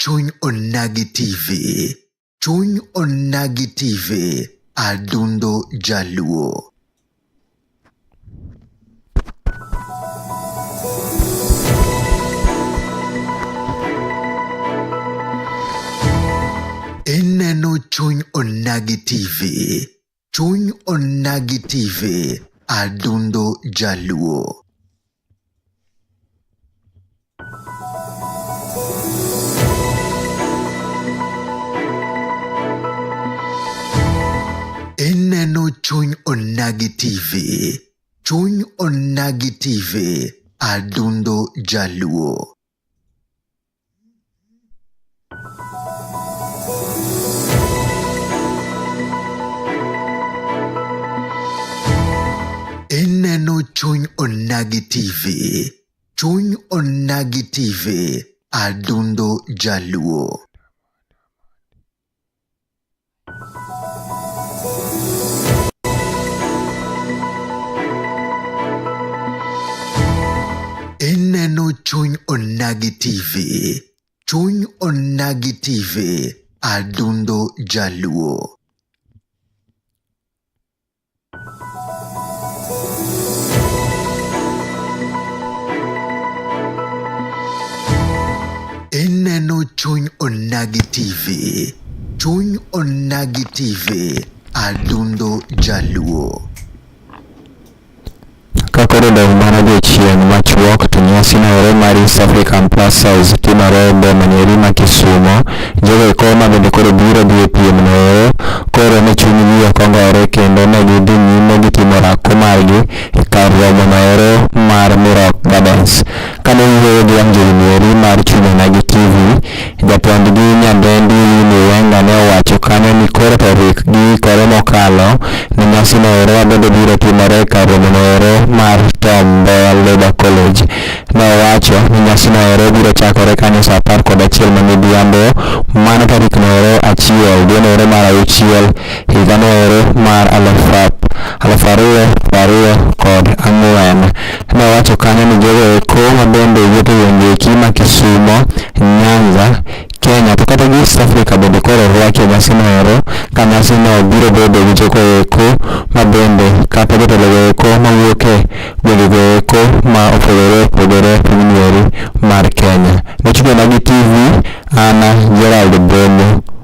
Chuny Onagi TV. Chuny Onagi TV. Adundo Jaluo. Ineno Chuny Onagi TV. Chuny Onagi TV. Adundo Jaluo. Ineno Chuny Onagi TV. Chuny Onagi TV. Adundo Jaluo. Ineno Chuny Onagi TV. Chuny Onagi TV. Adundo Jaluo. Ineno Chuny Onagi TV. Chuny Onagi TV. Adundo Jaluo. Ineno Chuny Onagi TV. Chuny Onagi TV. Adundo Jaluo. Ka koro odong' mana odiechieng' machuok to nyasi noero mar East African Plus Size timore e boma nyeri ma Kisumo. Jogo eko ma bende koro biro dhi e piem noero koro ne chunygi ok ogore kendo ne gidhi nyime gi timo orako margi e kar romo noero mar Mirok Gardens. Kane owuoyo gi wang' jowi nieri mar Chuny Onagi TV, jatendgi nyadendi Winnie Wenga ne owacho kanyo ni koro to rik giikore mokalo ne nyasi noero mabende biro timore e kar romo noero mar Tom Mboya Labour College. Ne owacho ni nyasi noero biro chakore kanyo saa 11 ma midhiambo mano tarik noero 1 dwe noero mar auchiel higa noero mar 2024. Ne owacho kanyo ni jogo eko ma bende wuotho e gwenge eki ma Kisumo, Nyanza, Kenya to kata gi East Africa bende koro orwaki e nyasi noero ka nyasi no biro bedo gi jogo eko ma bende kata jotelo go eko mawuok e gwenge go eko ma opogore opogore e piny nieri mar Kenya. Ne Chuny Onagi TV, an Gerald Bomo.